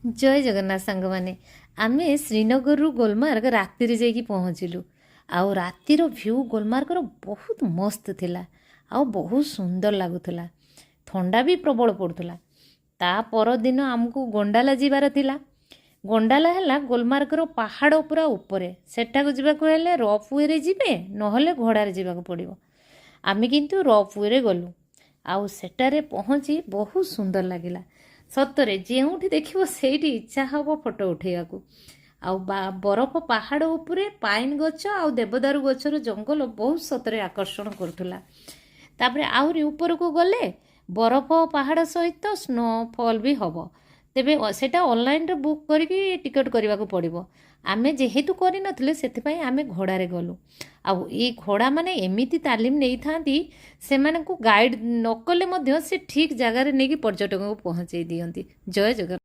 ଜୟ ଜଗନ୍ନାଥ ସାଙ୍ଗମାନେ। ଆମେ ଶ୍ରୀନଗରରୁ ଗୋଲମାର୍ଗ ରାତିରେ ଯାଇକି ପହଞ୍ଚିଲୁ। ଆଉ ରାତିର ଭ୍ୟୁ ଗୋଲମାର୍ଗର ବହୁତ ମସ୍ତ ଥିଲା ଆଉ ବହୁତ ସୁନ୍ଦର ଲାଗୁଥିଲା। ଥଣ୍ଡା ବି ପ୍ରବଳ ପଡ଼ୁଥିଲା। ତା ପରଦିନ ଆମକୁ ଗୋଣ୍ଡାଲା ଯିବାର ଥିଲା। ଗୋଣ୍ଡାଲା ହେଲା ଗୋଲମାର୍ଗର ପାହାଡ଼ ପୁରା ଉପରେ। ସେଠାକୁ ଯିବାକୁ ହେଲେ ରୋପୱେରେ ଯିବେ, ନହେଲେ ଘୋଡ଼ାରେ ଯିବାକୁ ପଡ଼ିବ। ଆମେ କିନ୍ତୁ ରୋପୱେରେ ଗଲୁ ଆଉ ସେଠାରେ ପହଞ୍ଚି ବହୁତ ସୁନ୍ଦର ଲାଗିଲା। ସତରେ ଯେଉଁଠି ଦେଖିବ, ସେଇଠି ଇଚ୍ଛା ହେବ ଫଟୋ ଉଠେଇବାକୁ। ଆଉ ବରଫ ପାହାଡ଼ ଉପରେ ପାଇନ୍ ଗଛ ଆଉ ଦେବଦାରୁ ଗଛର ଜଙ୍ଗଲ ବହୁତ ସତରେ ଆକର୍ଷଣ କରୁଥିଲା। ତାପରେ ଆହୁରି ଉପରକୁ ଗଲେ ବରଫ ପାହାଡ଼ ସହିତ ସ୍ନୋଫଲ୍ ବି ହେବ। ତେବେ ସେଇଟା ଅନଲାଇନରେ ବୁକ୍ କରିକି ଟିକେଟ୍ କରିବାକୁ ପଡ଼ିବ। ଆମେ ଯେହେତୁ କରିନଥିଲେ, ସେଥିପାଇଁ ଆମେ ଘୋଡ଼ାରେ ଗଲୁ। ଆଉ ଏଇ ଘୋଡ଼ାମାନେ ଏମିତି ତାଲିମ ନେଇଥାନ୍ତି, ସେମାନଙ୍କୁ ଗାଇଡ଼ ନ କଲେ ମଧ୍ୟ ସେ ଠିକ୍ ଜାଗାରେ ନେଇକି ପର୍ଯ୍ୟଟକଙ୍କୁ ପହଞ୍ଚେଇ ଦିଅନ୍ତି। ଜୟ ଜଗନ୍ନାଥ।